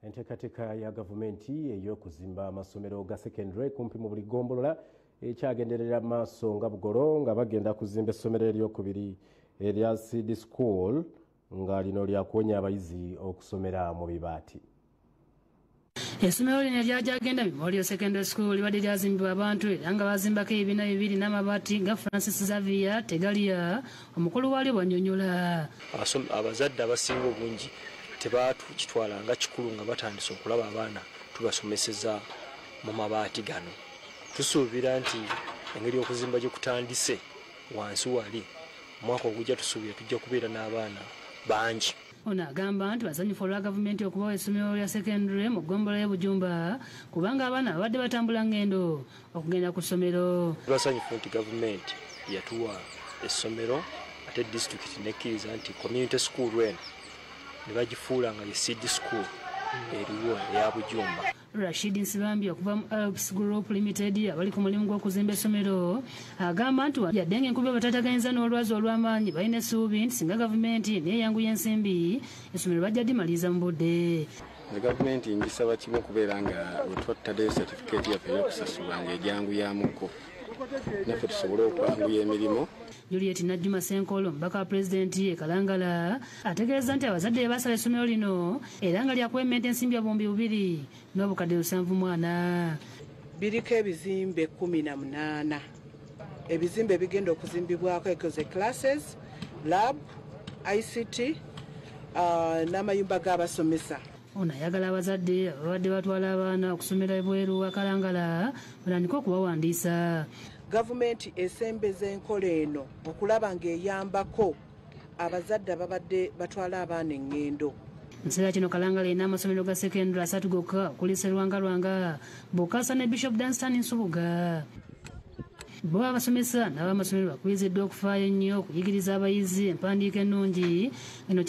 Enteekateeka ya gavumenti ey'okuzimba amasomero ga secondary kumpi mu buli ggombolola ekyagenderera maaso nga bugolo, nga bagenda kuzimba essomero eryokubiri erya Seed School, nga lino lyakuwonya abayizi okusomera mu bibaati. Essomero lino erya Gyagenda Memorial Secondary School libadde lyazimbibwa abantu era nga bazimbako ebibiina bibiri n'amabaati nga Francis Xavier Tegalia omukulu waalyo bw'annyonnyola. Abazadde abasinga obungi tebatukitwala nga kikulu nga batandise okulaba abaana tubasomeseza mu mabaati gano. Tusuubira nti engeri okuzimba gye kutandise wansi wali, omwaka ogujja tusuubira tujja kubeera n'abaana bangi. Ono agamba nti basanyufu olwa gavumenti okubawa essomero lya secondary mu ggombolola y'e Bujumba, kubanga abaana babadde batambula ngendo okugenda ku ssomero. Basanyufu nti gavumenti yatuwa essomero, ate disitulikiti nekkiriza nti community school eno ne bagifuula nga ye seed school eriwo eya Bujumba. Rashid Nsibambi okuva mu Alps Group Limited abali ku mulimu gw'okuzimba essomero agamba nti yadde ng'enkuba batataganyiza n'olwazi olw'amaanyi, balina essuubi nti singa gavumenti neeyanguya ensimbi, essomero bajja ddimaliriza mu budde. Nze gavumenti ngisaba kimu, okubeera nga wetwataddeyo certificate yaffe ey'okusasulwa ng'egyanguyamuko, naffe tusobole okwanguya emirimu. Juliet Najjuma Ssenkolo, omubaka wa pulezidenti e Kalangala, ategeeza nti abazadde be basaba essomero lino era nga lyakuwemmenta ensimbi 2,704. Biriko ebizimbe 18, ebizimbe ebigenda okuzimbibwako ekoze classes, lab, ICT n'amayumba g'abasomesa. Ono ayagala abazadde ababadde batwala abaana okusomera ebweru wa Kalangala batandike okubawandiisa. Gavumenti esembeza enkola eno okulaba ng'eyambako abazadde ababadde batwala abaana eŋŋendo. Mu kiseera kino Kalangala erina amasomero ga sekendule 3 gokka, okuli Serwangalwanga, Bukasa ne Bishop Dunstan Nsubuga. Bo abasomesa n'abamasomero bakubiriziddwa okufaayo ennyo okuyigiriza abayizi empandiika ennungi eno.